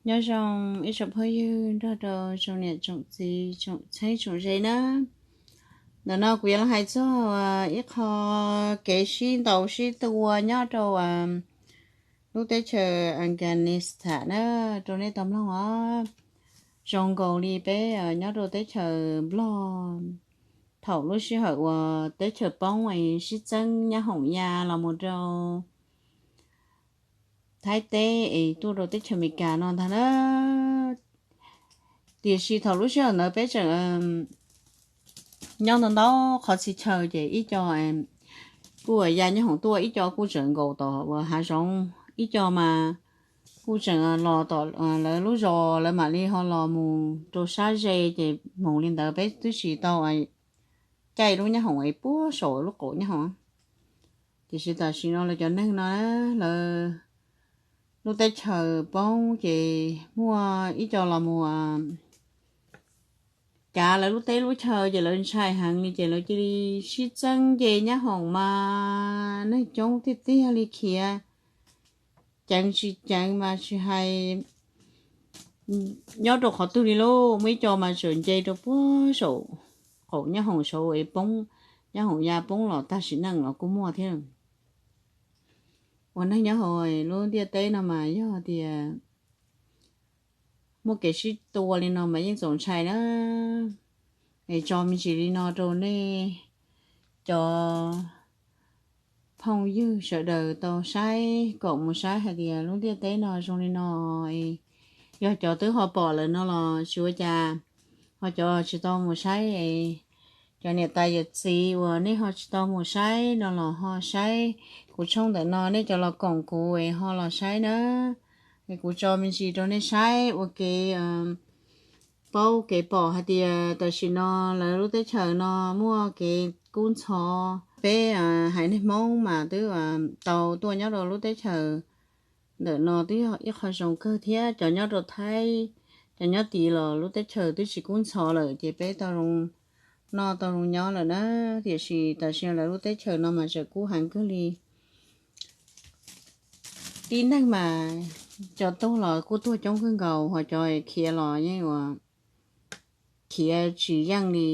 Nyob zoo ib tsoom phooj ywg nrog rau tsoom niam tsoom txiv tsoom txheeb tsoom ze na. Ntawm no kuv yuav los hais txog ib qho kev sib ntaus sib tua nyob rau lub teb chaws Afghanistan na, rau nej tau mloog os. Zoo nkaus li peb nyob rau teb chaws Nplog thaum lub sij hawm uas teb chaws poob es sib txeeb nyab hoom ya los mus rau Thaib teb es tuaj rau teb chaws Amelikas no ntag na. Tiam sis thaum lub sij hawm ntawd peb tseem nyob ntau ntau qhov txhia chaw ces ib co kuj ya nyab hoom tuaj, ib co kuj tseem nkaum tom uas hav zoov, ib co mas kuj tseem los tom lawv lub zos, lawv mam li ho los mus rau sab ze, ces mus li ntawd peb twb tsis tau caij lub nyab hoom es puag saum lub qaum nyab hoom. Tiam sis tam sim no lawv cov neeg no lawv lub teb chaws poob ces muaj ib co los mus kav lawv lub teb lub chaw ces lawv ntshai heev li ces lawv cia li sib txeeb nce nyab hoom mas neeg coob tiag tiag li khiav ceev tsis ceev mas tsis hais nyob rau qhov twg li lauj. Muaj ib co mas tseem nce rau puag saum qaum nyab hoom saud es poob, nyab hoom ya poob los tag sim neej los kuj muaj thiab. Ua neeg nyob hauv lub ntiaj teb no mas yog tias muaj kev sib tua li no mas yeej txaus ntshai na. Es tso me ntsis li no rau nej cov phooj ywg sawv daws tau saib kom mus saib hais tias lub ntiaj teb no zoo li no. Yog cov twb ho pom lawm no los tsis ua cas, ho cov tsis tau mus saib, cov niam tais yawm txiv uas nej ho tsis tau mus saib no los ho saib kuv tshooj ntawm no, nej cov los koom kuv es ho los saib na. Es kuv tso me ntsis rau nej saib ua kev paub kev pom hais tias tam sim no lawv lub teb chaws no muaj kev kub ntxhov. Peb haiv neeg Hmoob mas twb tau tuaj nyob rau lub teb chaws ntawm no twb yog ib qho zoo kawg thiab. Cov nyob rau Thaib, cov nyob tid los lub teb chaws twb tsis kub ntxhov lawm ces peb tau zoo noj tau zoo nyob lawm na. Tiam sis tam sim no lawv lub teb chaws no mas tseem kub heev kawg li. Tib neeg mas cov tuag los kuj tuag coob kawg nkaus, ho cov khiav los yeej ua khiav tsis yeej li,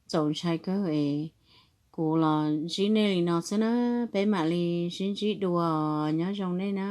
txaus ntshai kawg es. Kuv los ntsib nej li no xwb na, peb mam li sib ntsib dua, nyob zoo nej na.